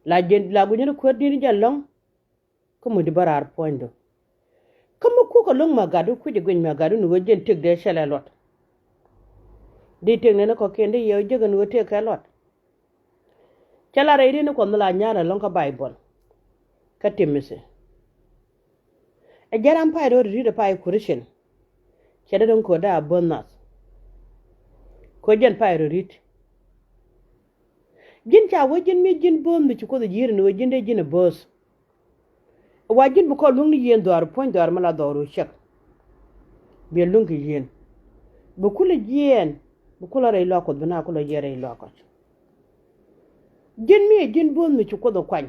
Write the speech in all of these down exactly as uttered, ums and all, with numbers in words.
La jiɛn la gui̱nyä ni kuäär di̱t ni jɛ lɔ̱ŋ. Kä mi di bä raar puɔ̱nydu. Kä mi kukɛ lo̱ŋ mi a gatdu kui̱c ɛ guiny mi a gatdu ni ɣöö jiɛn tëkdɛ cɛ lɛ luɔt. Di tëk nɛn kɔ̱kiɛn di yɛ ɣöö jiäkɛ ni ɣöö tëk kɛ luɔt. Cɛ la rɛy ri ni Kuɔth mi la nya̱a̱r ɛlɔ̱ŋ kä Bayböl. Kä Timothi. Ɛ jɛn ram pay rɔ ri̱t ɛ pay Christian. Cɛ dee dɔ̱ŋ ko̱dɛ a bo̱o̱th nath. Ko̱ jɛn pay rɔ ri̱t. Ji̱n ca wee ji̱n mi ji̱n bo̱o̱th mi ci Kuoth ji̱i̱r ni wee ji̱n dee ji̱n ɛ bo̱o̱th. Wa ji̱n bi kɔn luäŋ ni yieen dhɔaar puɔ̱ny dhɔaar mi la dhɔaar ru cɛk. Biɛ luäŋ kɛ yieen. Bi kulɛ jiɛɛn bi kulɛ rɛy luaak Kuoth bi na kulɛ yiɛn rɛy luaak kɔc. Ji̱n mi ɛ ji̱n bo̱o̱th mi ci Kuoth ɛ kuany.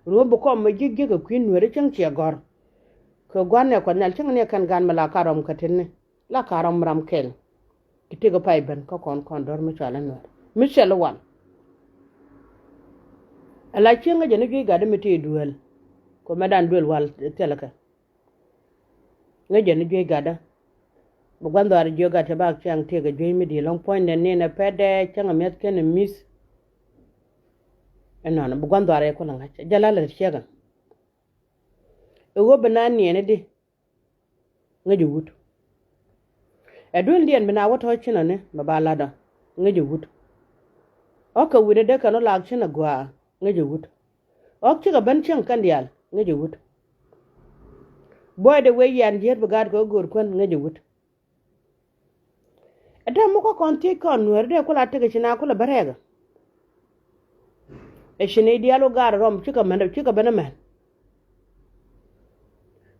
Ruɔ̱m bi kɔm mi ji̱ jiäk ɛ kui̱n nueeri cäŋ ciɛ gɔ̱r. Kɛ gua̱n nɛ kuath nhial cäŋ ni ɛ kɛn gan mi la ka rɔm kä tini la ka rɔm ram kɛl. Kɛ tëk ɛ pay ben kä kɔn kɔn dɔ̱r mi cɔal i̱ nuɛr mi cɛl i̱ wal. Ala cieŋ ŋäcɛ ni juec gatdä mi tëë duel. Kɛ mɛ dan duel wal thilɛ kɛ. Ŋäcɛ ni juec gatdä. Bi gua̱n dhɔaar jiök gat cɛ bak ciaŋ tëëk ɛ juec mi di̱i̱t lɔ̱ŋ puɔ̱nydɛ niɛn ɛ pɛtdɛ cäŋ ɛ mi̱eth kɛn ɛ mi̱th. Ɛnɔnɔ bi gua̱n dhɔaar ɛ kulɛ ŋa̱c jɛ la lɛ ciɛkɛ. Ɛ ɣöö bi naan niɛn i̱di. Ŋäcɛ wut. Ɛ dueldiɛn bi na wä tɔ̱ cinɔni bɛ ba latdɔ. Ŋäcɛ wut. Ɣɔ̱k kɛ wi̱nɛ dee kɛn ɔ laak cinɛ gɔaa. Ŋäcɛ wut. Ɣɔ̱k cikɛ ben cieŋ kɛn diaal. Ŋäcɛ wut. Buɔydɛ wee yian ji̱eet bi gaat kɛ ɣä go̱o̱r kuän. Ŋäcɛ wut. Ɛ täämɛ kä kɔn thiec kɔn nueeri dee kula tekɛ ci na kula bä rɛɛkä. Ɛ ci nɛy diaal wä gaar rɔm cikɛ män cikɛ ben ɛmɛn.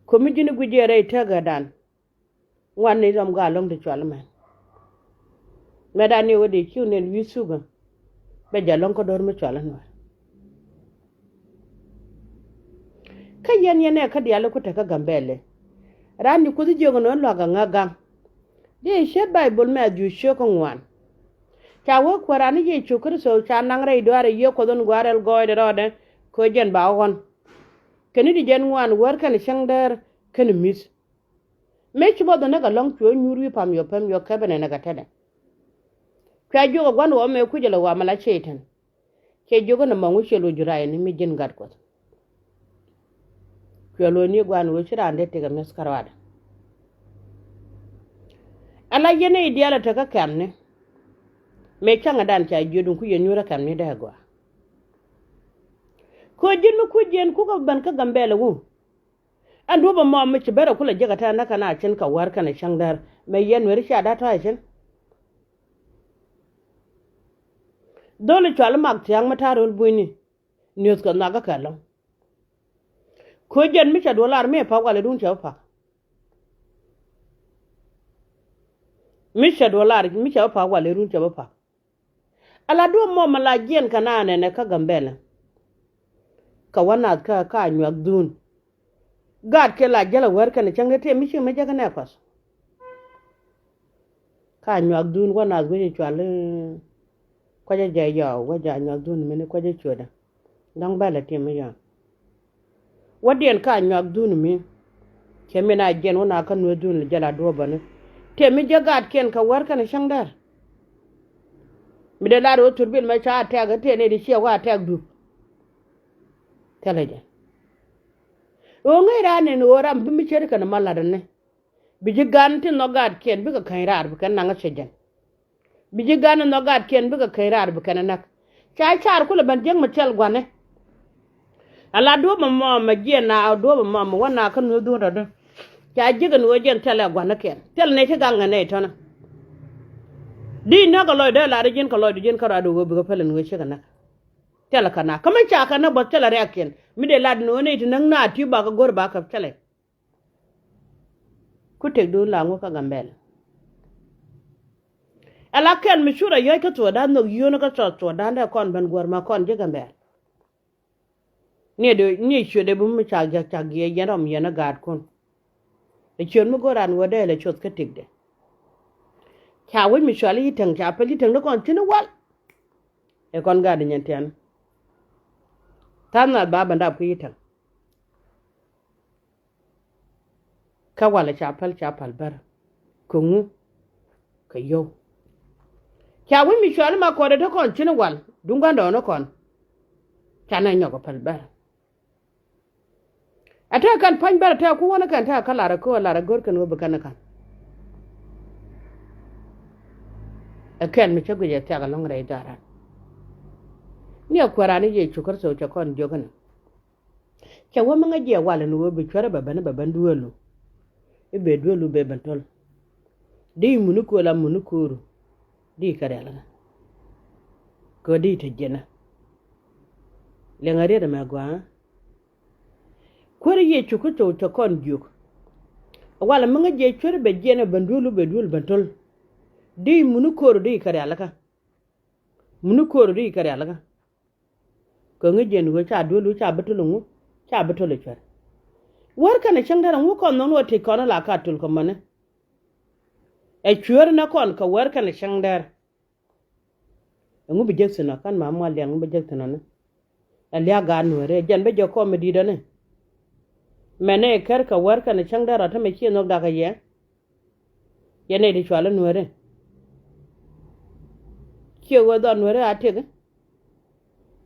Komi ji̱n i̱ guic jɛ rɛy tëkädan. Ŋuan nɛy rɔm gaar lɔ̱ŋ ti cual ɛmɛn. Mɛtdan ni wä dee ciw nɛn wi̱i̱ thukä. Bɛ jɛ lɔ̱ŋ kä do̱r mi cual ɛnuɛr. Kä yɛn yɛn ɛ kä diaal i̱ ku tekä Gambɛlɛ. Raan ji̱ Kuoth i̱ jiök ɛn ɣän luakä ŋäk gaŋ. Di ciet Bayböl Mɛthiw ciök kä ŋuan. Ca wee kuäär raan i̱ Yecu Kritho ca naŋ rɛy duaar ɛ Yiëë Kuɔth ɛn gua̱a̱r rɛl gɔɔydɛ rɔɔdɛ. Kɛ jɛn ba ɣɔ̱n. Kɛn i̱ di jɛn ŋuan wäär kɛn cäŋ däär kɛn mi̱th. Mëë ci bɔth ɛ näk ɛlɔ̱ŋ cuɛ nyuur wi̱i̱ pam yɔ pɛm yɔ kɛpɛ nɛnɛ kɛ tetdɛ. Cua jiök ɛ gua̱n ɣɔw mëë kui̱c ɛlɛ wa mɛ la Cɛytan. Cɛ jiök ɛn ɛmɔ ŋu ciɛ loc ray ni mi ji̱n gat Kuɔth. Cuɛ loc ni gua̱n ɣöö ci raan dee tëk ɛ mi̱eth kä ruaadɛ. Ala yɛn i̱ diaal ɛ tekä kɛmni. Mëë cäŋɛ dan ca jiöt in ku yɛn nyuurä kɛmni dee gɔaa. Kɛ ji̱n mi kui̱c yɛn kukɛ ben kä Gambɛlɛ wu. Ɛn duɔ̱p ɛmɔ mi ci bɛr ɛ kulɛ jek ɛ tɛn näk kɛn a cin kɛ wäär kɛn ɛ cäŋ däär mɛ yɛn nueeri cia da̱t tɔ̱ ɛ cin. Dholi cual i̱ mak thia̱a̱ŋ mi ta̱a̱ ro̱l bunyni. Niöth kɛ nhɔakä kɛ lɔ̱ŋ. Ko̱ jɛn mi cɛ duɔl lar mi ɛ pa̱k walɛ duun cɛ bi pa̱k. Mi cɛ duɔl lar mi cɛ bi pa̱k walɛ duun cɛ bi pa̱k. Ala duɔ̱ɔ̱p mɔ mi la jiɛn kɛ naan ɛnɛ kä Gambɛlɛ. Kɛ wä nath kä ka nyuak dhuun. Gaat kɛ la jäl a wär kɛn cäŋ dee tëë mi ciek mi jäkä nɛ kuath. Ka nyuak dhuun wä nath wecɛ cual i̱ kuacä jɛ yɔw wä jɛ a nyuak dhuun mini kuacä cuɔtdä. Dɔ̱ŋ bälɛ tiɛm mi yɔn. Wädiɛn ka nyuak dhun mi. Cɛ min a jiɛn wä na kä nueth dhun lɛ jɛ la duɔ̱ɔ̱p bäni. Tiɛm mi jɛ gaatkiɛn kɛ wär kɛn cäŋ däär. Mi dee lar wä thur bil mɛ ca a tɛk ɛ tiɛn ni di ciɛ wä a tɛk dup. Thilɛ jɛ. Ɣöö ŋäc raan nɛn ɣöö ram bi mi ce̱tkɛ ni ma latdä ni. Bi ji̱ gan ti nhɔk gaatkiɛn bikɛ käny raar bi kɛn naŋ ɛ cɛ jɛn. Bi ji̱ gan nhɔk gaatkiɛn bikɛ käny raar bi kɛn ɛ näk. Ca car kulɛ ben jiäk mi thil gua̱ni. Ala duɔ̱ɔ̱p ɛmɔ mɛ jiɛn na duɔ̱ɔ̱p ɛmɔ mɛ wä na kä nueth duɔ̱ɔ̱r tɔ̱tɔ̱. Ca jiäk ɛn ɣöö jiɛn thilɛ gua̱nikiɛn thil nɛy ti gaŋ ɛ nɛy tɔ̱nä. Di näk ɛ lɔcdä ɛ lar ji̱n kɛ lɔcdä ji̱n kä ruacdä ɣöö bikɛ päl ɛn ɣöö cikɛ näk. Thilɛ kɛ na kä mi ca kɛ näk bä thilɛ riakiɛn mi dee lat ɛn ɣöö nɛy ti näk na ti bakɛ go̱r bakɛ thilɛ. Ku tëkdun la ŋu kä Gambɛl. Ala kɛn mi curɛ yɔ̱c kä thuɔɔdan nhök yio̱o̱n kä cɔth thuɔɔdan dee kɔn ben guäär ma kɔn ji̱ Gambɛl. Niɛ dee niɛ ciötdɛ bi mi cak jak cak giɛ yɛn rɔm yɛn ɛ gaatkun. Ɛ ciöt mi go̱o̱r an ɣöö dee lɛ cuɔth kä tëkdɛ. Ca wec mi cual i̱ yi̱ täŋ ca päl yi̱ täŋ dee kɔn thi̱n i̱ wal. Ɛ kɔn gaat inyɛn tian. Tha̱a̱ŋ nath ba ben dap kä yi̱ täŋ. Kä walɛ ca päl ca päl bär. Kä ŋu? Kä yio̱w. Ca wi̱c mi cuali ma kɔɔdɛ te kɔn cini wal duŋ gua̱ndɔɔŋni kɔn. Canɛ nyɔk ɛ päl bɛr. Ɛ tɛk kɛn pa̱ny bɛr ɛ tɛk ku wänä kɛn tɛk kä lar ɛ köö lar ɛ go̱r kɛn ɣöö bi kɛn ɛ ka̱n. Ɛ kɛn mi cä guic ɛ thiak ɛlɔ̱ŋ rɛy dhɔaaran. Ni ɛ kuääran i̱ Yecu Kritho cɛ kɔn jiök ɛnɛ. Cɛ wä mi ŋäc jiɛ walɛ ni ɣöö bi cuärä bɛ ben bɛ ben duëëlu. I̱ bɛ duëëlu bɛ ben töl. Di muni kööl a muni kööru. Di kɛ rialikä. Kɛ di te jiɛnä. Liɛŋɛ riet ɛmɛ gɔaa. Kuäär Yecu Kritho cɛ kɔn jiök. Walɛ mi ŋäc jiɛ cuärä bɛ jiɛn ɛ ben duëëlu bɛ duëëlu ben töl. Di muni kööru di kɛ rialikä. Muni kööru di kɛ rialikä. Kä ŋäc jiɛn ɣöö ca duël ɣöö ca bi töl ŋu ca bi töl ɛ cuɛr. Wär kɛnɛ cäŋ dɛr ɛŋu kɔn nhɔk ni wä tëc kɔn ala ka töl kɛ mäni. Ɛ cuɛr nɛ kɔn kɛ wär kɛnɛ cäŋ dɛr. Ɛŋu bi jek thi̱n ɔ kɛn ma mual diaal ɛŋu bi jek thi̱n ɔ ni. Ɛ liak gaat nueeri ɛ jɛn bi jɛ kɔm mi di̱t ɔ ni. Mɛn ɛ kɛr kɛ wär kɛnɛ cäŋ dɛr ɔ tämɛ ciɛ nhɔk dak ɛ yɛ. Yɛn nɛy ti cual i̱ nueeri. Ciɛ ɣöö dhɔn nueeri a tëk.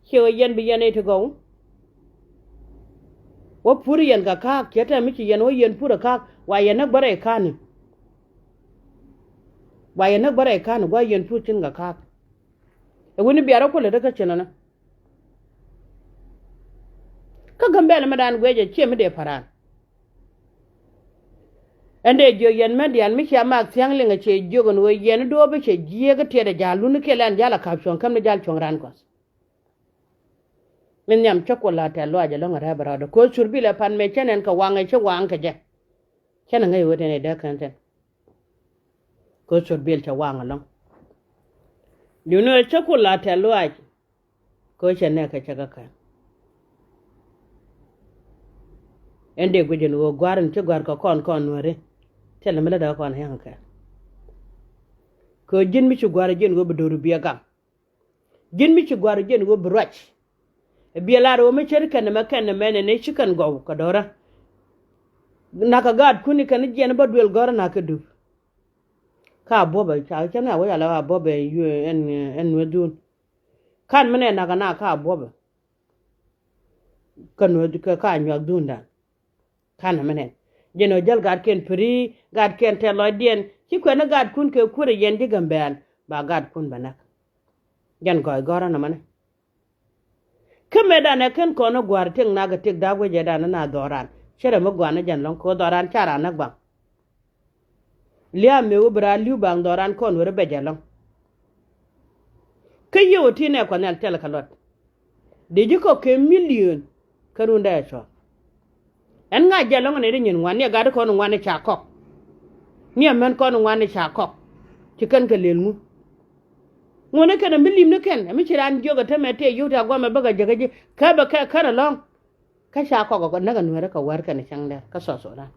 Ciɛ ɣöö yɛn bi yɛn nɛy ti gɔw. Wä pur yɛn kɛ ka̱a̱k ciɛ tɛm mi ci yɛn wä yɛn pur ɛ ka̱a̱k wa yɛn näk bä rɛy ka̱a̱ni. Wa yɛn näk bä rɛy ka̱a̱ni gua̱ yɛn pur cin kɛ ka̱a̱k. Ɛ wi̱ni biarä kulɛ ti kä cinɔnä. Kä Gambɛl mi dan guɛcɛ ciɛ mi dee pa̱ran. Ɛn dee jiök yɛn mɛ diaal mi cia mak thia̱ŋ liŋ a cɛ jiök ɛn ɣöö yɛn duɔ̱ɔ̱p cɛ jiääk tiɛt ɛ ja̱a̱l luni kiɛ lɛn ja̱l a ka̱p cuɔ̱ŋ käm ni ja̱l cuɔ̱ŋ ran kuɔth. Min nhiam cä kuɔl la̱a̱t tɛ̈th lɔaac ɛlɔ̱ŋ a rɛ̈p a rɔɔdɛ ko̱ cur bilɛ pan mëë cä nɛn kɛ waŋ ɛ cä waŋ kɛ jɛ. Cä ni ŋäc ɣöö tɛn ɛ dee kɛn tɛn. Ko̱ cur bil cɛ waŋ ɛlɔ̱ŋ. Duundɛ ɣöö cä kuɔl la̱a̱t tɛ̈th lɔaac. Kä cɛ nɛɛkɛ cɛ kɛ kɛn. Ɛn dee guic ɛn ɣöö gua̱a̱r in ci gua̱a̱r kɛ kɔn kɔn nuääri. Thilɛ mi lätdä kɔn hia̱ŋ kɛ. Kɛ ji̱n mi ci gua̱a̱r ji̱n ɣöö bi do̱r biɛ gaŋ. Ji̱n mi ci gua̱a̱r ji̱n ɣöö bi ruac. Ɛ biɛ lar ɣöö mi cär kɛn ɛmɛ kɛn ɛmɛ nɛn ɛ ci kɛn gɔw kɛ do̱rä. Nakä gaatkun ikɛn jiɛn bä duël gɔ̱rä nakä dup. Ka buɔ̱pɛ ca cä mi a wec a lɛ ka buɔ̱pɛ ɛn ɛn nueeth duun. Kan mi nɛ nakä na ka buɔ̱pɛ. Kä nuɔ̱th kä ka nyuak duundan. Kanɛ mi nɛn jɛn ɔ jäl gatkiɛn piri gatkiɛn tɛth lɔcdiɛn ci kuɛn ni gatkun kɛ kuäärɛ yɛn ji̱ Gambɛl ba gatkun bɛ näk. Jɛn gɔɔy gɔ̱rä nɔmɔni. Kä mëëdan ɛ kɛn kɔn ni gua̱a̱r tëk nak ɛ tëk da̱a̱p wecɛ dan ni na dhɔran cɛ rɛ mi gua̱a̱r ni jɛn lɔ̱ŋ kɛ ɣöö dhɔran ca ran näk baŋ. Lia̱a̱ mëë wä bi raan li̱w baŋ dhɔran kɔn weri bɛc ɛlɔ̱ŋ. Kä yio̱w ti nɛ kua̱n nhial tɛl kɛ luɔt. Dee ji̱ kɔk kɛ miliön kä rundɛ ɛ cuɔ̱ɔ̱ŋ. Ɛn ŋa̱c jɛ ɛlɔ̱ŋ nɛy ti nyin ŋuan ni ɛ gat kɔn ŋuan ni ca kɔk. Ni ɛ män kɔn ŋuan ni ca kɔk. Ci kɛn kɛ lël ŋu. Ŋuɔ̱ni kɛn ɛ mi lim ni kɛn ɛ mi ci raan jiök ɛ tämɛ tëë yio̱w ti a guamɛ bäkɛ jäkä ji̱ kä bɛ kɛ kän ɛlɔ̱ŋ. Kä ca kɔk ɛ näk ɛ nueerä kɛ wär kɛnɛ cäŋ dɛr kä South Sudan.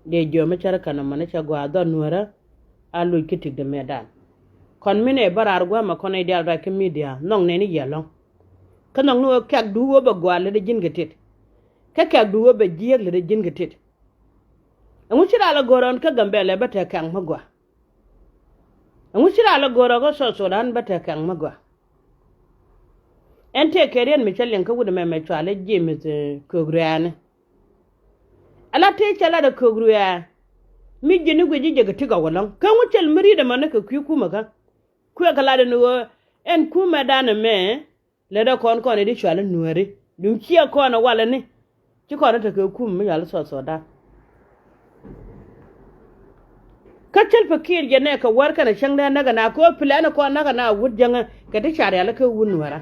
Dee jiömi cärä kɛn ɔmɔni cɛ gɔaa dhɔn nueerä a luc kä tikdä mëëdan. Kɔn mi nɛ bä raar gua̱a̱mɛ kɔn nɛy diaal ruac kä midia nhɔk nɛni yɛ lɔ̱ŋ. Kä nhɔk ni ɣöö kɛ̈k duup ɣöö bɛ gɔaa lätdä ji̱n kɛ tit. Kä kɛ̈k duup ɣöö bɛ jiääk lätdä ji̱n kɛ tit. Ɛŋu ci ral ɛ go̱o̱r ɣän kä Gambɛlɛ bä te kɛ̈k mi gɔaa. Ɛŋu ci ral ɛ go̱o̱r ɣän kä South Sudan bä te kɛ̈k mi gɔaa. Ɛn tëë kɛ riɛn mi cä liŋ kä wut ɛmɛ mɛ cɔal i̱ James, eh, Köök Ruɛɛni. Ala tëë cɛ lat ɛ Köök Ruɛɛ mi ji̱n i̱ guic i̱ jɛ kɛ ti gɔw ɛlɔ̱ŋ kä ŋu cɛl mi ri̱t ɛmɔni kɛ kui̱ kumɛ kä. Kuɛ kɛ lat ɛn ɣöö ɛn kumɛdan ɛmɛ lätdɛ kɔn kɔn i̱ di cɔal i̱ nuääri duŋ ciɛ kɔn ɛ walɛ ni. Ci kɔn tekɛ kum mi yal South Sudan. Kä Salva Kiir jɛ nɛ kɛ wär kɛnɛ cäŋ dee näk ɛna kɛ ɣöö plan kɔn näk ɛna wut jäŋä kɛ ti ca rialikä wut nuäärä.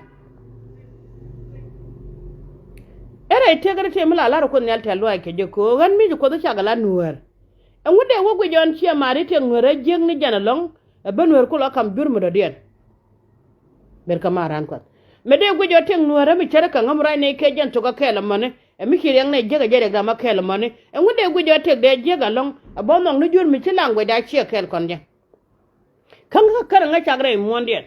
Ɛ rɛy tëk ɛ ti mi la la̱r Kuoth Nhial tɛ̈th lɔaac kɛ jɛ kɛ ɣöö ɣän mi ci Kuoth cakɛ la nuäär. Ɛŋu dee wä guic ɣän ciɛ ma̱a̱ri tëk nuäärä jiäk ni jɛn ɛlɔ̱ŋ ɛ bä nuäär kulɔ kam jur mi dɔ̱diɛn. Ber kä ma̱a̱r raan kuath. Mëë dee guic ɣä tëk nuäärä mi cärä kɛ ŋäm ruac nɛy kɛ jɛn thok ɛ kɛɛl ɛmɔni. Ɛ mi ci riɛk nɛy jiäk ɛ jɛ riɛk dam ɛ kɛɛl ɛmɔni. Ɛŋu dee guic ɣä tëk dee jiäk ɛlɔ̱ŋ. Ɛ bä nhɔk ni jur mi ci laŋ guɛcda ciɛ kɛɛl kɔn jɛ. Kä ŋä kärɛ ŋä cak rɛy muɔ̱ɔ̱ndiɛn.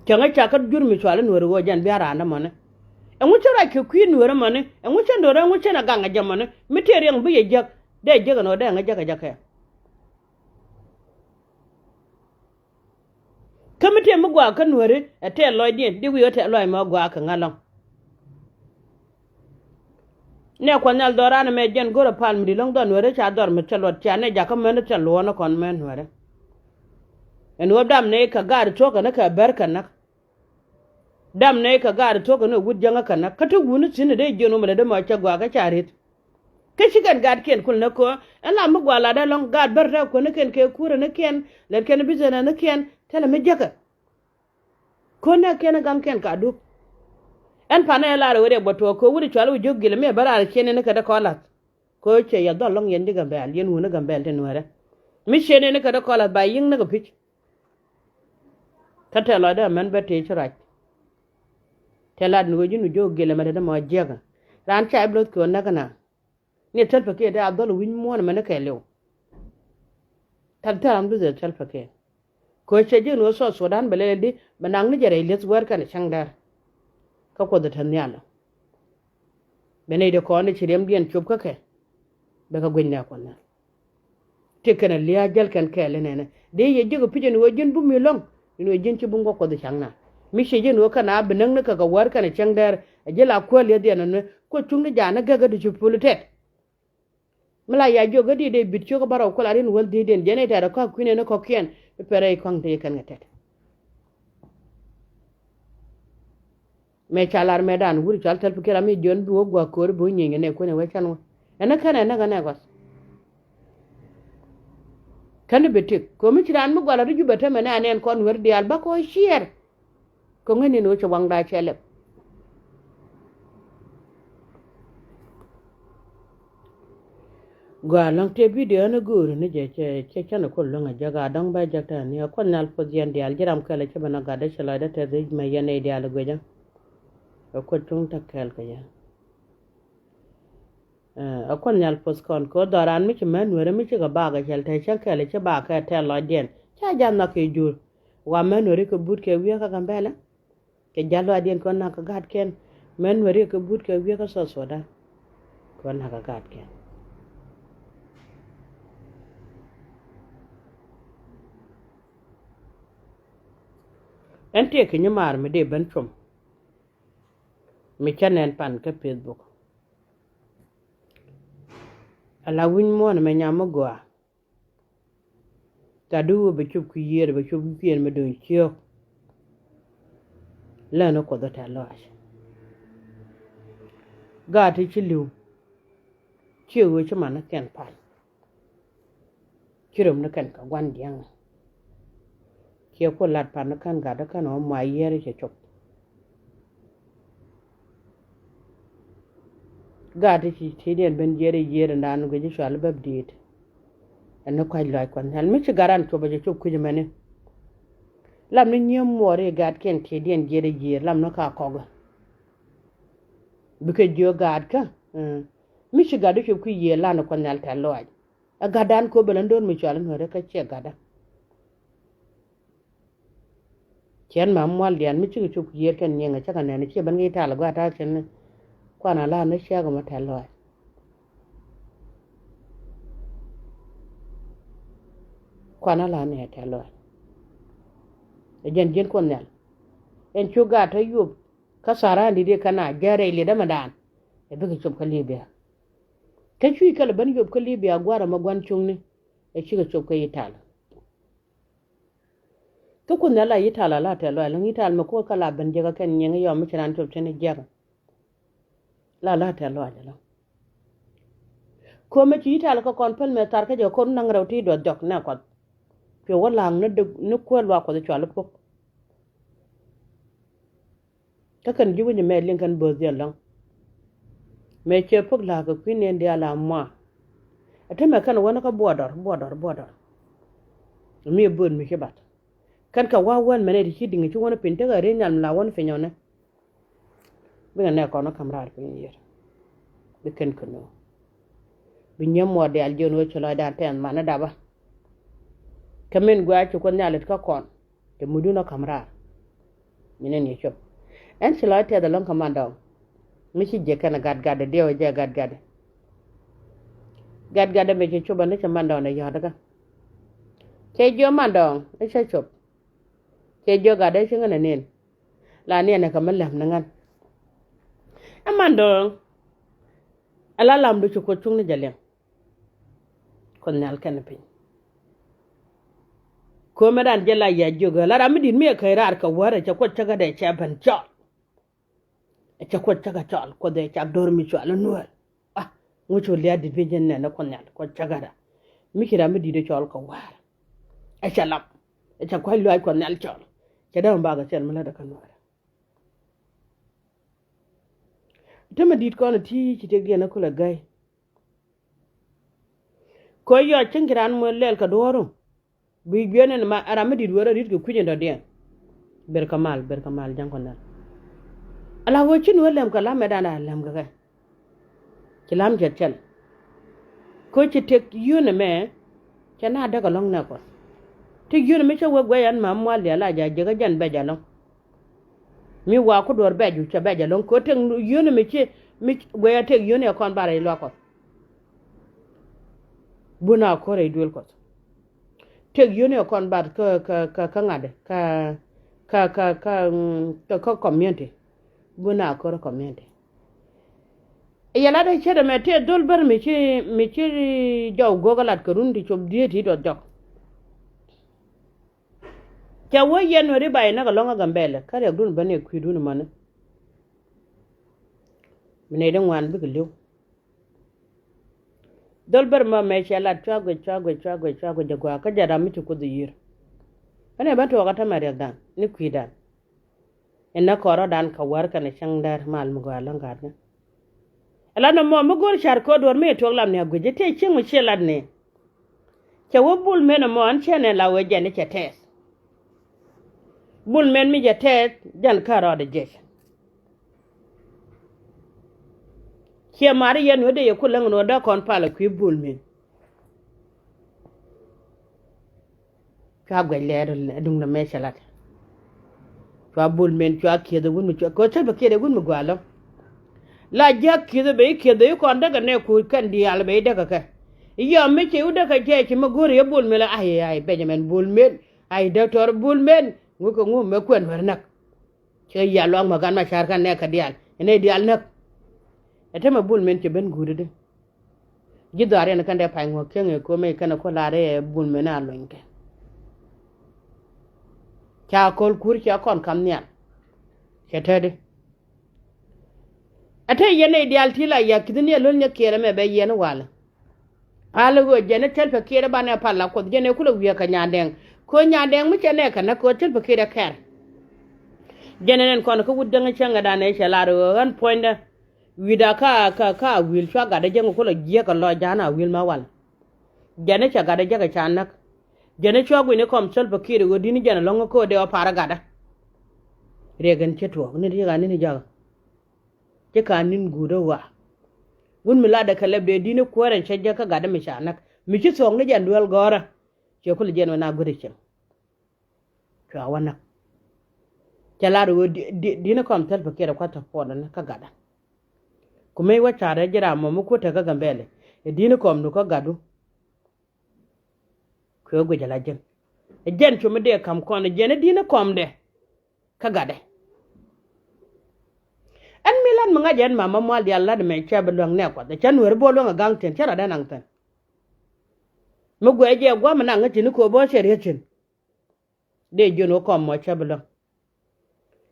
Cɛ ŋä cak kä jur mi cuali nuäärä ɣöö jɛn bia raan ɛmɔni. Ɛŋu ci ruac kɛ kui̱ nuäärä ɛmɔni. Ɛŋu cä nuäärä ɛŋu cä nɛ gaŋ ɛ jɛ ɛmɔni. Mi tëë riɛk bi yɛ jiäk. Dee jiäk ɛn ɣöö dee ŋä jiäk ɛ jɛ kɛɛl. Kä mi tëë mi gɔaa kä Nuääri ɛ tɛɛl lɔcdiɛn, di wi̱i̱ ɣä tɛɛl lɔc mɛ gɔaa kɛ ŋa̱ lɔ̱ŋ. Nɛ Kuɔth Nhial dhɔran ɛmɛ jɛn go̱rɛ pal mi di̱t lɔ̱ŋ dhɔr Nuääri ca dhɔr mi cä luɔt cia nɛ jakä män thil luɔ̱ɔ̱n ɛ kɔn män Nuääri. Ɛn ɣöö dam nɛ kɛ gaat thuɔ̱k kɛn kɛ bär kɛ näk. Dam nɛ kɛ gaat thuɔ̱k kɛn wut jäŋä kɛ näk. Kä ti wuni thi̱n ɛ dee jiön wä mi lɛ dee mɔ cä gɔaa kä ca ri̱t. Kä ci kɛn gaatkiɛn kul ni köö ɛn la mi gɔaa latdä lɔ̱ŋ gaat bär tɛ kuänikiɛn kɛ kuränikiɛn lɛtkiɛn businessnikiɛn thilɛ mi jäkä. Köö nɛɛkiɛn ɛ gaŋkiɛn ka dup. Ɛn panɛ ɛ lar ɛ wä riɛk bä tuɔɔk köö wut ɛ cual wä jiök gilɛ mi ɛ bä raar ɛ ciɛn ɛn ɛ kɛ dee kɔn la̱th. Köö cɛ yɛ dhɔl lɔ̱ŋ yɛn ji̱ Gambɛl yɛn wuni Gambɛl ti Nuäärɛ. Mi ciɛn ɛn ɛ kɛ dee kɔn la̱th ba yi̱ŋ ni kɛ pi̱c. Kä tɛ̈th lɔcdä ɛmɛn bä tëë ci ruac. Tɛ̈th lat ni ɣöö ji̱n wä jiök gilɛ mɛ te dee mɔ jiäkä. Raan ca i̱ bloth köö näk ɛna. Ni thil pɛ kiɛ dee a dhɔl wi̱ny muɔ̱ɔ̱n ɛmɛn ni kɛɛliw. Thil thil ram duth ɛ thil pɛ kiɛ. Köö cɛ ji̱n ɣöö South Sudan bɛ lɛl di bɛ naŋ ni jɛ rɛy li̱eth wäär kɛnɛ cäŋ dɛr. Kä Kuoth ɛ te nhial. Bɛ nɛy dee kɔn i̱ ci riɛmdiɛn cop kä kɛ. Bɛ kɛ guic nɛ Kuɔth Nhial. Ti kɛn a lia̱a̱ jäl kɛn kɛɛl inɛnɛ dee yɛ jiäk ɛ pi̱c ɛn ɣöö ji̱n bum mi lɔ̱ŋ. Ɛn ɣöö ji̱n ci bum kä Kuɔth i̱ ca̱ŋ na mi ciɛ ji̱n ɣöö kɛn a bi näk ni kɛ kɛ wäär kɛnɛ cäŋ dɛr. Ɛ ji̱ la kuäär lia̱a̱ dhiɛn ɛn ɣöö Kuoth cuŋni ja̱a̱n ni gäk kä di ci pul tɛt. Mi la ya jiök kä di dee bit ciök kä bärɔw ku la rin wäl dhiecdiɛn jiɛn i̱ tɛt ɛ kɔak kui̱n ɛn i̱ kɔ̱kiɛn. I̱ pɛrɛ i̱ kɔaŋ te kɛn kɛ tɛt. Mëë ca lar mëëdan wur cɔal thil pikir ami jiɔn bi wä gua̱a̱k ko̱ri bi wä nyieny kɛ nɛ kuäär ni wee can wä. Ɛn ni kɛn ɛ näk ɛ nɛ gua̱th. Kɛn ni bi tik ko̱mi ci raan mi gua̱l ɛ ri Jubɛ temɛ nɛ anɛn kɔn Nuäär diaal bä kɔc ciɛɛr. Kɛ ŋäc ni ni wä cɛ waŋda cɛ lɛp. Gɔaa lɔ̱ŋ tëë bidio ni go̱o̱ri ni jɛ cɛ cɛ cɛn kul luäŋ a jɛ gaa dɔ̱ŋ bä jɛ tɛn ni a Kuoth Nhial puɔth yɛn diaal ji̱ ram kɛl a cä ben a gat dee cɛ lɔcdä tɛth i̱ mɛ yɛn nɛy diaal i̱ guecä. A Kuoth cuŋ tä kɛɛl kɛ yɛn. A Kuoth Nhial puɔth kɔn kɛ ɣöö dhɔran mi ci män Nuäärä mi cikɛ baak a cɛl te cä kɛl a cä baak kɛ tɛl lɔcdiɛn ca ja̱th nhɔk kɛ jur. Wa män Nuäärä kɛ but kɛ wi̱i̱ kä Gambɛlɛ. Kɛ ja̱l lɔcdiɛn kɛ ɣöö na̱k kɛ ga̱a̱tkɛn. Män Nuäärä kɛ but kɛ wi̱i̱ kä South Sudan. Kɛ ɣöö na̱k kɛ ga̱a̱tkɛn. Ɛn tëë kɛ nyimaar mi dee ben cuɔ̱m. Mi cä nɛn pan kä Facebook. Ala wi̱ny muɔ̱ɔ̱n mɛ nyam mi gɔaa. Gat di wä bɛ cop ki yiëër bɛ cop ki piɛn mi do̱ny ciök. Lɛn ni Kuoth ɔ tɛ̈th lɔaac. Gaat ti ci li̱w. Ciɛ ɣöö ci man ni kɛn pal. Ci röm ni kɛn kɛ gua̱n dia̱ŋ. Ciɛ ku lat pan ni kän gat di kän ɣöö mua yiëër cɛ cop. Gaat ti ci ti̱i̱diɛn ben jiɛɛr i̱ yiëër indan guic i̱ cual i̱ bäp diit. Ɛn ni kua̱c lɔaac Kuɔth Nhial mi ci gat ran cop a cɛ cop kui̱c ɛmɛni. Lam ni nyiee muɔɔr i̱ gaatkiɛn ti̱i̱diɛn jiɛɛr i̱ yiëër lam ni ka kɔk. Bikɛ jiök gaatkä mi ci gat di cop kui̱ yiëër lan i̱ Kuɔth Nhial tɛ̈th lɔaac. Ɛ gatdan kööbɛ län do̱r mi cual i̱ Nuäärä kä ciɛ gatdä. Ciɛn ma mual diaal mi cikɛ cop yiëër kɛn nyiŋ a cä kɛ nɛn a ciɛ ben kɛ i̱ tal a gɔaa ta̱a̱ cɛn ni. Kuan a la̱a̱n ni ciɛk ɛmɔ tɛ̈th lɔaac. Kuan a la̱a̱n ni ɛ tɛ̈th lɔaac. Ɛ jɛn ji̱n Kuoth Nhial. Ɛn cu gaat tä yuɔp kä tha̱a̱r raan di̱t i̱ kɛn a jɛn rɛy li̱et ɛmɛ daan. Ɛ bikɛ cop kä Libia. Kä cuc kɛl ɛ ben yuɔp kä Libia gua̱a̱r ɛmɔ gua̱n cuŋni. Ɛ cikɛ cop kä i̱ tal. Kä Kuoth Nhial la Yital ala tɛ̈th lɔaac ɛlɔ̱ŋ Yital mi ko̱r kä la ben jiäkä kɛn nyiŋ yɔm mi ci raan cop cin jiäkä. La la tɛ̈th lɔaac ɛlɔ̱ŋ. Ko̱mɛ ci Yital kä kɔn päl mɛ thar kä jɛ ko̱r naŋ rɛw ti duɔth jɔk nɛ Kuɔth. Cuɛ wä la̱a̱ŋ ni dek ni kuäär luaak Kuɔth cual i̱ puɔ̱k. Kä kɛn ji̱ wi̱ny ɛmɛ liŋ kɛn bööth jɛ ɛlɔ̱ŋ. Mëë cɛ pök la̱a̱k kɛ kui̱ nɛn diaal a mua. Ɛ te mɛ kɛn wänä kä buɔdɔr buɔdɔr buɔdɔr. Mi ɛ bööth mi ci bat. Kɛn kɛ wa̱a̱ wän mɛnɛ ti ci di̱ŋ ci wänä piny tekɛ ri nhial mi la wän piny ɔnɛ. Bikɛ nɛ kɔn wä ka̱m raar piny yiër. Bi kɛn kɛ nöö. Bi nyiee muɔɔr diaal jiön wee ci lɔcdan tɛɛth man ni dapä. Kä min gua̱a̱ ci Kuoth Nhial it kä kɔn. Cɛ mudun ɔ ka̱m raar. Min ɛn yɛ cop. Ɛn ci lɔc tɛth ɛlɔ̱ŋ kä mandɔɔŋ. Mi ci jiɛk kɛn ɛ gatgatdɛ diɛw ɛ jɛ gatgatdɛ. Gatgatdɛ mi cɛ cop ɛn ni cɛ mandɔɔŋ ɛ yɔ̱a̱t kä. Cɛ jiɔ mandɔɔŋ ɛ cɛ cop. Cɛ jiök gat dee ci ŋän ɛ nin. La niɛn ɛ kɛ mi lɛm ni ŋän. Ɛ man dɔ̱ŋ. Ɛ la lamdu ci Kuoth cuŋni jɛ liɛŋ. Kuoth nhial kɛn piny. Ko̱mɛ dan jɛ la ya jiök ɛ la ram mi di̱t mi ɛ käc raar kɛ wäär ɛ cɛ Kuoth cä gat dee cɛ ben cɔl. Ɛ cɛ Kuoth cä gat cɔl Kuoth ɛ cak do̱r mi cɔal i̱ Nuäär. A ŋu cu lia̱a̱ di̱t bi jɛ nɛn ɛ Kuoth nhial Kuoth cä gat ɛ. Mi ci ram mi di̱t ɛ cɔl kɛ wäär. Ɛ cɛ lam. Ɛ cɛ kua̱c luaac Kuɔth Nhial cɔl. Cɛ dee wä bakɛ thil mi lätdɛ kä Nuäärä. Te mi di̱t kɔn ɛ ti ci tëkdiɛn ɛ kulɛ gäi. Kɛ ɣöö yɔc cieŋ ci raan muɔ̱th lɛl kɛ duɔ̱ɔ̱ru. Bi guiɛn ɛn ma ram mi di̱t wee rɔ ri̱t kɛ kui̱c in dɔ̱diɛn. Ber kɛ mal, ber kɛ mal ja̱ŋ Kuɔth Nhial. Ala ɣöö ci Nuäär lɛm kɛ lam mɛ dan a lɛm kɛ kɛ. Ci lam cɛ thil. Kä ci tëk yio̱o̱n ɛmɛ cɛ na däk ɛlɔ̱ŋ nɛ Kuɔth. Tëk yio̱o̱n ɛmɛ cä wee guɛc ɛn ma mual diaal a ja̱ jiäkä jɛn bɛc ɛlɔ̱ŋ. Mi wa ku duɔ̱ɔ̱r bɛc cu cɛ bɛc ɛlɔ̱ŋ kä tëk yio̱o̱n ɛmɛ ci mi guɛc ɛ tëk yio̱o̱n ɛ kɔn bar ɛ luaak Kuɔth. Bun a ko̱r ɛ duël Kuɔth. Tëk yio̱o̱n ɛ kɔn bar kä kä kä ŋa̱t kä kä kä kä kä community. Bun a ko̱r ɛ community. Yɛ lat ɛ ce̱t ɛmɛ tëë dhol bär mi ci mi ci jɔw go̱o̱k ɛ lat kɛ run ti cop dhieet ti duɔth jɔk. Cɛ wee yɛn wä ri ba yɛ näk ɛlɔ̱ŋ ɛ Gambɛlɛ kä riɛkdun bä ni kui̱dun ɛmɔni. Mi nɛy di ŋuan bikɛ li̱w. Dhol bär mɔ mɛ cɛ lat cua guic cua guic cua guic cua guic jɛ gua̱a̱k kä jɛ ram mi ci Kuoth yiër. Kä nɛ bä tuɔɔk kä tämɛ riɛkdan ni kui̱dan. Inä kɔrɔdan kɛ wär kɛnɛ cäŋ däär mal mi gɔaa läŋ gaatkä. Ɛ lat nɔmɔ mi go̱o̱r ca̱r ko̱o̱r duɔ̱ɔ̱r mi tuɔɔk lam ni a guic i̱ tëë cieŋ mi ciɛ lat ni. Cɛ wä bul men ɛmɔ ɛn cɛ nɛn la wee jɛn i̱ cɛ tɛɛth. Bul men mi cɛ tɛɛth jɛn kä rɔɔdɛ jiɛc. Ciɛ mari yɛn wee dee yɛ ku läŋ ni wä dee kɔn pal ɛ kui̱ bul men. Cua guɛc lɛɛr duŋdɛ mɛ cɛ lat. Cua bul men cua kieth wun mi cua kɛ cä bɛ kieth wun mi gɔaa lɔ. La jiäk kieth bɛ i̱ kieth i̱ kɔn däkɛ nɛ kuut kɛn diaal bɛ i̱ däkɛ kɛ. I̱ yɔm mi cɛ i̱ wut däkɛ jɛ ci mi go̱o̱r i̱ bul men la ai ai Benjamin bul men ai doctor bul men. Ŋu kɛ ŋu mɛ kuɛn wɛr näk. Cɛ yia luaŋ mɛ gan ma ca̱r kɛn nɛ kɛ diaal ɛ nɛ diaal näk. Ɛ te mɛ bul men cɛ ben guut i̱di. Ji̱ dhɔaar yɛn kɛn dee pay ŋuɔ̱k kieŋ ëë ko̱mɛ kɛn ɛ ko̱ la̱r ɛ bul men a luɔ̱nykɛ. Ca ko̱l kuur cia kɔn kam nhial. Cɛ tɛt i̱ ɛ te yɛn nɛy diaal ti la yak ki̱th ni ɛ lo̱l nyɛ kiɛɛr ɛmɛ bɛ yɛn i̱ walɛ. Pal i̱ ɣöö jɛn i̱ thil pɛ kiɛɛr i̱ banɛ pal la Kuɔth jɛn ɛ kulɛ wiee kɛ nyandɛŋ. Ko̱ nyandɛŋ mi cɛ nɛɛkɛ näk ko̱ thil pɛ kiɛɛr ɛ kɛɛr. Jɛn ɛ nɛn kɔn kä wut däŋ i̱ cäŋɛ dan ɛ cɛ lar i̱ ɣöö ɣän puɔ̱nydä. Wi̱i̱da ka ka ka wi̱i̱l cua gat dee jäŋ kulɛ jiäk kɛ lɔc ja̱a̱n a wi̱i̱l ma wal. Jɛn i̱ cɛ gat dee jäk ca näk. Jɛn i̱ cua gui̱ni kɔm Salva Kiir ɣöö di̱n i̱ jɛn ɛlɔ̱ŋ kä dee ɔ par ɛ gatdä. Riɛk ɛn cä tuɔɔk ni riɛk an ni̱n i̱ jakä. Ci ka ni̱n guut ɛ ɣɔaa. Wun mi latdɛ kɛ lɛp dee di̱n i̱ kuäär ɛn cä jäk kä gatdä mi ca näk mi ci thuɔɔk ni jɛn duel gɔ̱rä. Ciɛ kulɛ jɛn wä na gui̱t ɛ cieŋ. Cua wä näk. Cɛ lar ɣöö di- di- di̱n kɔm Salva Kiir ɛ kua̱th tɔ puɔt ɛn kä gatdä. Ku mëë wä ca̱rɛ ji̱ ram mɔ mi kuäär tekä Gambɛlɛ ɛ di̱n kɔm nu kä gatdu. Kuɛ guic ala jɛn ɛ jɛn cu mi dee ka̱m kɔn ɛ jɛn ɛ di̱n kɔmdɛ kä gatdɛ. Ɛn mi lat mi ŋa̱c ɛn mama mual diaal lat mɛ cɛ bi luäŋ nɛ kuath ɛ cä nueeri bo̱o̱ luäŋ ɛ ga̱ŋ thi̱n cä rat ɛn naŋ thi̱n. Mi guɛ jɛ gua̱a̱m ɛn naŋ ŋäc thi̱n i̱ ko̱o̱p ɣä cɛ riet thi̱n. Dee jiön wä kɔm mɔ cä bi luäŋ.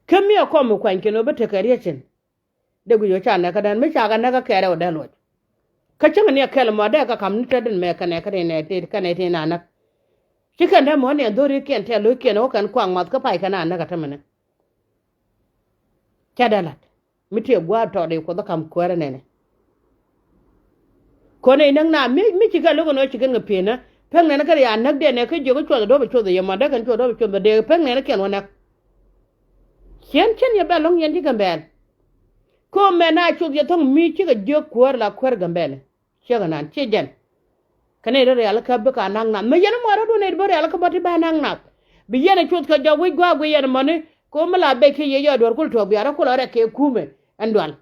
Kä mi ɛ kɔm mi kuany kɛn wä bi tekɛ riet thi̱n. Dee guic wä ca nɛk kä dän mi ca kɛ nɛk kä kɛɛrɛ wä dee luɔc. Kä cäŋ ni ɛ kɛl mɔ dee kɛ ka̱m ni tetdin mɛ kɛ nɛk kä ti nɛ ti kɛ nɛ ti na näk. Ci kɛn dee mɔ ni ɛ dho̱rikiɛn tɛ̈ lo̱ckiɛn wä kɛn kuaŋ math kä pay kɛn a näk kä tämɛnɛ. Ca dee la̱t mi tëë gua̱a̱r tɔɔt i̱ kuoth ɛ ka̱m kuäärä nɛnɛ. Kɔn i̱ näk na mi mi ci kɛ lo̱k ɛn ɣöö ci kɛn kɛ pi̱e̱nä. Pek nɛnɛ kɛ ria näk dee nɛ kä jiök i̱ cuɔth i̱ do̱p i̱ cuɔth i̱ yɛ mɔ dee kɛn cuɔth do̱p i̱ cuɔth i̱ dee pek nɛnɛ kiɛn wä näk. Ciɛn cɛn yɛ bɛ lɔ̱ŋ yɛn ci Gambɛl. Kɛ ɣöö mɛn a cuɔth yɛ thɔ̱ŋ mi cikɛ jiök kuäär la kuäär Gambɛl. Ciek ɛnan ciɛ jɛn. Kɛ nɛy rɔ rialikä bikɛ a naŋ nath mi yɛn mɔ rɔ̱dun nɛy bä rialikä bä ti bä a naŋ nath. Bi yɛn a cuoth kɛ jɔk wi̱c gua̱a̱k guic yɛn mɔni. Kɛ ɣöö mi la bek kɛ yɛ yɔɔd duɔ̱r kul tuɔɔk bia rɔ kulɔ rɛk kɛ kumɛ ɛn dual.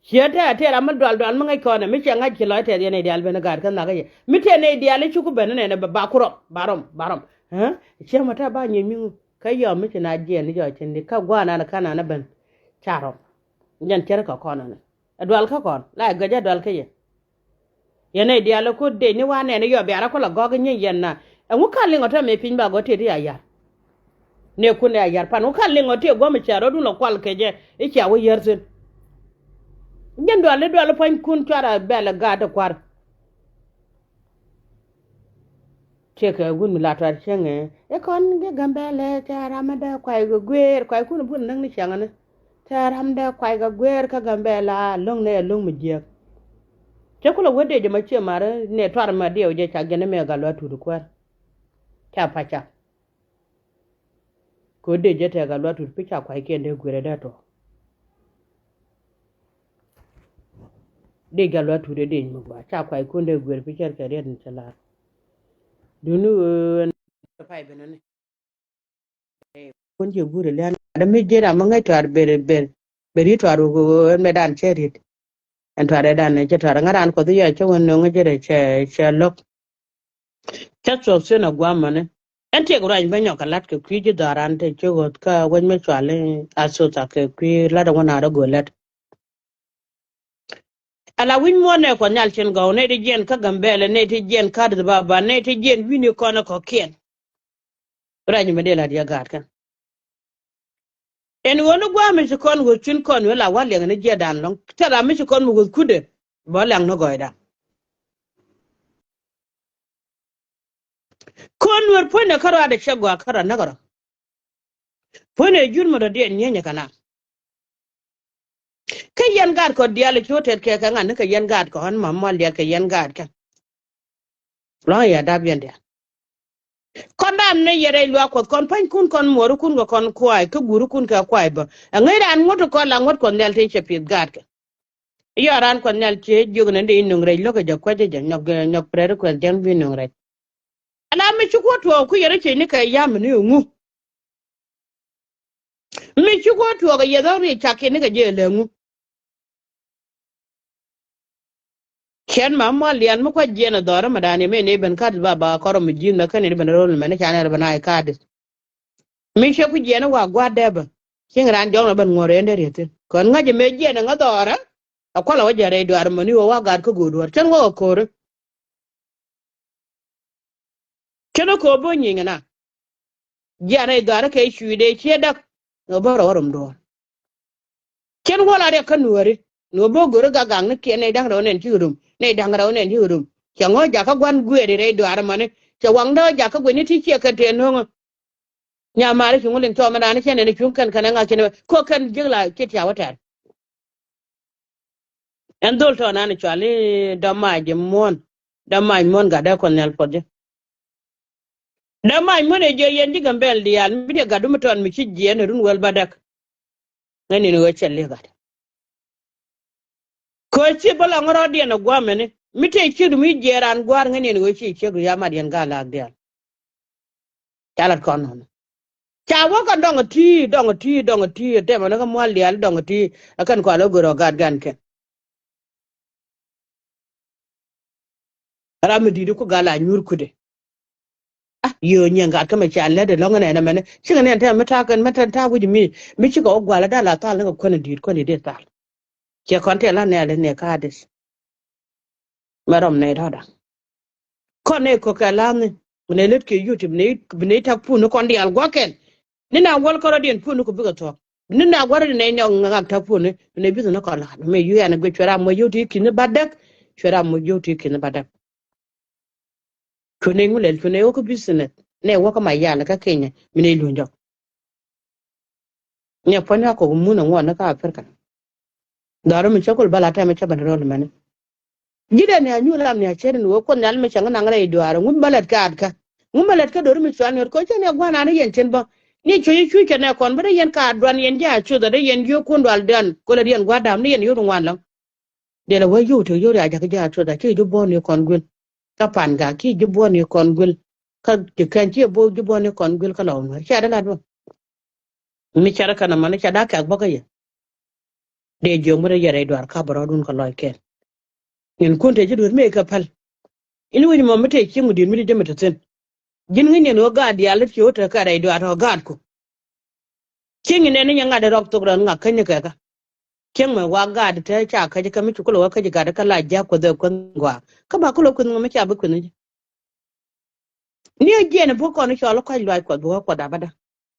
Ciɛ tɛ̈ a tɛ̈ ram mi dual dual mi ŋäc kɔn ɛ mi ciɛ ŋa̱c ci lɔc tɛth yɛn nɛy diaal ben ɛ gaat kä nhak ɛ yɛ mi tɛ̈ nɛy diaal i̱ cuk ben ɛ nɛn ɛ ba ba ku rɔm ba rɔm ba rɔm. Ciɛ mɔ tɛ̈ ba nyiec mi ŋu. Kä yɔm mi ci na jiɛn ni jɔɔc cin di kä guanan kä nan ben. Carɔ. Jɛn cär kä kɔn ni. Ɛ dual kä kɔn la ɛ gɛc ɛ dual kä yɛ. Yɛn ɛ diaal ɛ ko̱r dec ni wa nɛn i̱ yɔ biarä kulɛ gɔ̱k i̱ nyi yɛn na. Ɛŋu ka liŋ ɔ tɛ mëë piny ba gɔ̱ tëë ti a yar. Nɛ kun ɛ a yar pan ŋu ka liŋ ɔ tëë guɔ̱m i̱ cɛ rɔ̱dun lɔ kual kecɛ i̱ cia wä yär thi̱n. Jɛn dual i̱ dual i̱ pua̱nykun cuarɛ bɛl ɛ gaat i̱ kua̱r. Ciɛ kɛ wun mi la tuar cieŋɛ i̱ kɔn gi Gambɛlɛ cɛ ram mi dee kuay kɛ gueer kuay kun bun näk ni ciaŋä ni. Cɛ ram dee kuay kɛ gueer kä Gambɛla lo̱ŋ ni ɛ lo̱ŋ mi jiääk. Cɛ kulɛ wä dee jɛ ma cie marä ni tuar ma diɛw jɛ ca gɛn ni mɛ gal luat tut kuäär. Ca paca. Kɛ wä dee jɛ tɛ gal luat tut pi ca kuay kiɛn dee gueer ɛ dee tuɔɔk. Dee gal luat tut ɛ dee mi gua ca kuay kun dee gueer pi cɛr kɛ riɛt ni cɛ lar. Duni ɣöö ɛn pay benɛ ni. Kun ci buri lian ada mi jira ma ngai tuar ber ber ber yi tuar wu wu en me dan che rit. En tuar e dan ne che tuar ngaran ko diya che won no ngai jira che che lok. Che so sina guamane. En tiek rany ba nyok alat ke kwi ji daran te che got ka wen me chwale aso ta ke kwi la da wona ro go let. Ala wi̱ny muɔ̱ɔ̱n nɛ kuɔth nhial cin gɔw nɛ ti jiɛn kä Gambɛlɛ nɛ ti jiɛn kä Addis Ababa nɛ ti jiɛn wi̱ni kɔn ɛ kɔ̱kiɛn. Rɛc mi dee la diɛ gaat kɛn. Ɛn ɣöö ni gua̱a̱ mi ci kɔn ɣöö cin kɔn ɣöö la wa̱ liɛŋ ni jiɛɛdan lɔ̱ŋ. Tɛ ram mi ci kɔn mi ɣöö kudɛ bä liɛŋ ni gɔɔydan. Kɔn nuer puɔ̱nydɛ kärɔa dee cɛ gɔaa kärɔa näk rɔ. Puɔ̱nydɛ jur mi dɔ̱diɛn nyieenyɛ kɛ na. Kä yɛn gaat kɔ diaal i̱ cu tɛt kɛ kɛ ŋa̱n ni kɛ yɛn gaat kɔ ɣän ma mual diaal kɛ yɛn gaat kɛ. Lua̱ŋ yɛ dap yɛn diaal. Kɔn dam ni yɛ rɛy luaak kuɔth kɔn pa̱nykun kɔn muɔrikun kɛ kɔn kuay kä gurikun kɛ kuay bä. Ɛ ŋäc raan ŋuɔ̱t kɔn la ŋuɔ̱t kuɔth nhial tëë cɛ pi̱th gaat kɛ. Yɔ raan kuɔth nhial cië jiök ni dee inuŋ rɛc lo̱k ɛ jɛ kuäc ɛ jɛ nyɔk nyɔk pɛrɛri kuɛth jɛn bi nuŋ rɛc. Ala mi ci kuɔ tuɔɔk ku yɛrɛ cieŋ ni kɛ yam ni ŋu. Mi ci kuɔ tuɔɔk yɛ dhɔk ri cak kɛ ni kɛ jɛ lɛ ŋu. Cɛn ma mual dian mi kuac jiɛn a dhɔr mi dan yɛ mi ni ben kat ba ba kɔrɔ mi ji̱n mɛ kɛn ni ben rol mɛ ni can yɛrɛ ben a ikat. Mi cɛ ku jiɛn wa gua̱a̱r dɛpä. Cieŋ raan jɔk na ben ŋuɔ̱r ɛn dee riet thin kɔn ŋa̱c mɛ jiɛn ŋa dhɔrä. A kual a wä jɛ rɛy duar mɛ ni wä wa gaat kä go̱o̱r duar cɛn wä kɛ ko̱rä. Cɛn wä ko̱o̱r bä nyieny na. Jiɛn rɛy duar kɛ cuy dee ciɛ däk. Wä bä rɔ wä rom duɔ̱ɔ̱r. Cɛn wä la riɛk kä nuääri ni wä bä go̱o̱r gak gak ni kiɛn nɛy da̱ŋ rɛw nɛn ci rum nɛy da̱ŋ rɛw nɛn ci rum. Cɛ ŋɔ̱ jakä gua̱n guiɛɛri rɛy duar mɛ ni cɛ waŋdä jakä guiɛni ti ciɛ kɛ tëë no̱ŋä. Nyamari cuŋ liŋ tɔɔmɛ raan cɛ nɛn cuŋ kɛn kɛn ɛŋa cin ko kɛn jiäk la ci tiaw tɛr. Ɛn dhol tɔɔnan cual i̱ dɔmac muɔ̱n dɔmac muɔ̱n gat dee kɔn nhial puɔth jɛ. Dɔmac muɔ̱n ɛ jiɛ yɛn ji̱ Gambɛl diaal mi diɛ gat dumi tɔɔn mi ci jiɛn run wäl bädäk. Ŋäc ni ni ɣöö cɛ li̱k gat. Kɛ ɣöö ci bä lɔŋ rɔɔdiɛn ɛ gua̱a̱mɛni mi tëë ciek du mi jiɛɛr an gua̱a̱r ŋäc ni ni ɣöö ci ciek du ya mat yɛn ga̱a̱ la̱a̱k diaal. Ca lat kɔn nɔnɔ ca wä kɛ dɔŋ ɛ ti̱i̱ dɔŋ ɛ ti̱i̱ dɔŋ ɛ ti̱i̱ ɛ tɛmɛ ni kä mual diaal dɔŋ ɛ ti̱i̱ ɛ kɛn kual ɛ gör ɔ gat gan kɛn. Ram mi di̱i̱t ku gal a nyuur kudɛ. Ah, yio̱o̱ nyiɛn gat kä mɛ ca lät ɛlɔ̱ŋ ɛn ɛn ɛmɛnɛ cikɛ nɛn tɛmɛ mi ta̱a̱ kɛn mi tɛn ta̱a̱ wi̱c mi mi cikɛ wä gual ɛ da̱a̱ la thal ni kɛ kuän ɛ di̱i̱t kuän ɛ dee thal. Ciɛ kɔn tɛl la nɛɛl ɛ nɛ ka̱a̱dis. Mɛ rɔm nɛ dɔ̱da kɔn nɛ ko̱kɛ la̱a̱ni. Bi nɛ lät kɛ yuti bi nɛ tak pun ni kɔn diaal gua̱kɛn. Ni na wäl kɔn rɔ̱diɛn pun ni ku bikɛ thuɔ̱k ni na gua̱r rɔ̱diɛn nɛ nyɔk ŋak tak pun ni bi nɛ bi̱th ni kɔn la̱a̱t mɛ yu yɛn guic cuɛ ram mɔ yio̱w ti ki̱n ni batdäk. Cuɛ ram mɔ yio̱w ti ki̱n ni batdäk. Cuɛ nɛ ŋu lɛl cuɛ nɛ wä kä business nɛ wä kä ma yal kä Kenya mi nɛ luny jɔk. Nyɛ puɔ̱ny a kɔk mun a ŋuɔn ni kä Africa. Dhɔr mi cä kul bä la tɛmɛ cä ben ro̱l mɛni. Ji̱ dee ni a nyuur ram ni a cɛn ni wee kuoth nhial mi cäŋ naŋ rɛy duaar ŋu mi bä lät kä at kä. Ŋu mi lät kä do̱r mi cual ni ɣöt kɔ cä ni a gua̱n an yɛn cin bä. Ni cuc i̱ cuc kɛ nɛ kɔn bi rɛy yɛn ka duan yɛn ji̱ a cuth a rɛy yɛn yio̱o̱kun dual duan kol a riɛn gua̱a̱r dam ni yɛn yio̱o̱k ŋuan lɔ̱ŋ. Dee la wee yio̱w te yio̱o̱k ria jakä ji̱ a cuth a ci ji̱ buɔ̱ɔ̱n ni kɔn guil. Kä pan gak ci ji̱ buɔ̱ɔ̱n ni kɔn guil. Kä ti kɛn ci ji̱ buɔ̱ɔ̱n ni kɔn guil kä lɔw nuɛr cia dee lat bä. Mi cɛ rɛ kɛn ɛmɔ ni cɛ da̱a̱ kɛk bä kä yɛ. Dee jiök mi rɛ yɛ rɛy duaar ka̱p rɔɔdun kɛ lɔc kɛn. Niɛn kun te ji̱ duer mëë kɛ päl. Ini wi̱c mɔ mi te cieŋ mi di̱i̱t mi ti jɛ mi te thi̱n. Ji̱n ŋi̱n niɛn ɣöö gaat diaal i̱ ci ɣöö te kɛ rɛy duaar tɔ̱ gaatku. Cieŋ inɛni nyɛ ŋa̱t rɔk thok rɔn ŋak känyä kɛ kä. Cieŋ mɛ wa gaat te ca käc kä mi ci kulɛ wä käc gat kä la jiak kuoth ɛ kuoth gɔaa. Kä ba kulɛ kuoth ŋɔ mi ca bi kuoth ni ji̱. Ni ɛ jiɛn bi kɔn cɔl kɔc luac kuɔth bi wä kuɔth abada.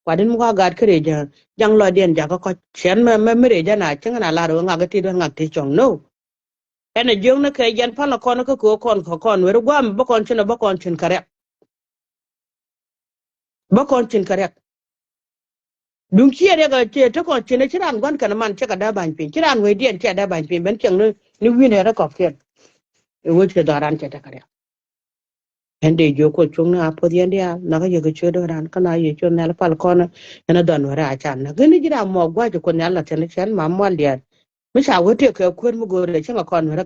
Kuat in mi wa gaat kä rɛy ja̱ jaŋ lɔcdiɛn jakä kɔc. Ciɛn mɛ mɛ mi rɛy ja̱ na cieŋ na lar wä ŋak tit wä ŋak tit cɔŋ no. Ɛn a jiökni kɛ jɛn pal a kɔn kä köök kɔn kä kɔn weri guam bä kɔn cin a bä kɔn cin kä riak. Bä kɔn cin kä riak. Duŋ ciɛ riak a ciɛ te kɔn cin a ci raan guan kɛn man cɛ kɛ dee ba̱ny piny ci raan wecdiɛn cɛ dee ba̱ny piny ben cieŋ ni wi̱n ɛ rɛ kɔkiɛn. Ɛ wec kɛ dhɔran cɛ te kä riak. Ɛn dee jiök kuɔth cuŋni a puɔth yɛn diaal nakä yɛ kɛ ciö dee ran kä na yɛ ciö nhial pal kɔn. Ɛn a dhɔn weri a can nak gini ji̱ ram mɔ gua̱c kuɔth nhial la thiɛn cɛn ma mual diaal. Mi ca wä tëë kɛ kuer mi go̱o̱r ɛ cieŋ a kɔn weri